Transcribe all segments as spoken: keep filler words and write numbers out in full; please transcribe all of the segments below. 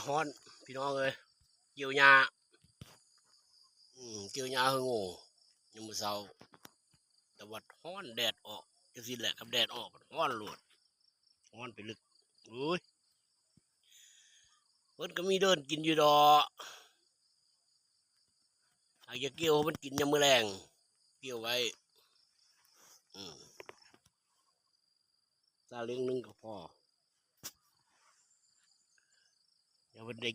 ฮ้อน พี่น้องเอ้ย เกี่ยวหญ้า อืม เกี่ยวหญ้าเฮือโง่ ยามมื้อเช้า แต่ว่าฮ้อน แดดออก จั่งซี้แหละ คันแดดออก ฮ้อนโลด ฮ้อนไปลึก โอ๊ย เพิ่นก็มีเดินกินอยู่ดอก หากจะเกี่ยวให้มันกินยามมื้อแลง เกี่ยวไว้ อืม ซาเล้งหนึ่งก็พอ เดี๋ยวมันได้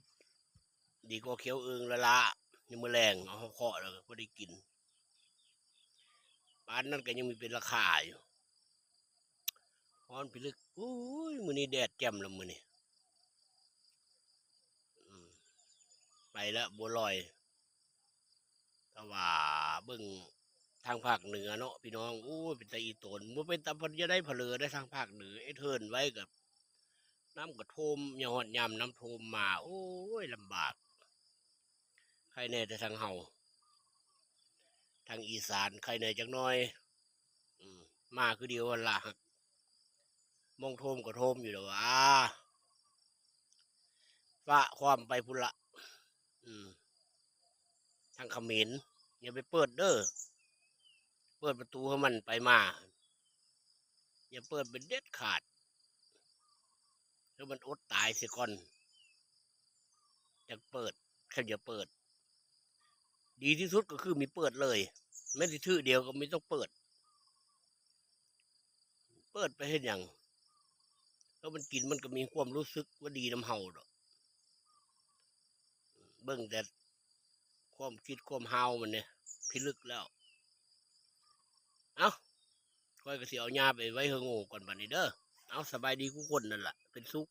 ดีกว่าเขียวอึ่งละละ ยามมื้อแลง เอาเคาะแล้วก็ได้กิน ปานนั้นก็ยังมีเป็นราคาอยู่ ฮ้อนพิลึก อุ้ย มื้อนี้แดดแจ่มแล้วมื้อนี้ อืม ไปแล้วบัวลอย แต่ว่าเบิ่งทางภาคเหนือเนาะพี่น้อง โอ้ย เป็นตาอีตน บ่เป็นตาเพิ่นจะได้ผะเลอได้ทางภาคเหนือ ไอ้เทิ่นไว้กับ น้ำกระท่วม ยามฮอดยามน้ำท่วมมา โอ้ย ลำบาก ใครแน่แต่ทางเฮา ทางอีสาน ใครแน่จักหน่อย อืม มาคือเดียวหั่นล่ะ มองท่วมก็ท่วมอยู่แล้วหวา ฟ้าคว่ำไปพุ้นละ อืม ทางเขมร อย่าไปเปิดเด้อ เปิดประตูให้มันไปมา อย่าเปิดเป็นเด็ดขาด ให้มันอดตายเสียก่อน จั่งเปิด คันอย่าเปิด ดีที่สุดก็คือมีเปิดเลย แม้แต่ทื่อเดียวก็มีต้องเปิด เปิดไปเฮ็ดหยัง แล้วมันกินมันก็มีความรู้สึกว่าดีนำเฮาดอก เบิ่งแต่ความคิดความฮาวมันเนี่ย พิลึกแล้ว เอ้า ข้อยก็สิเอาหญ้าไปไว้เฮือโง่ก่อนบัดนี้เด้อ เอ้า สบายดีคู่คนนั่นล่ะ เป็นสุข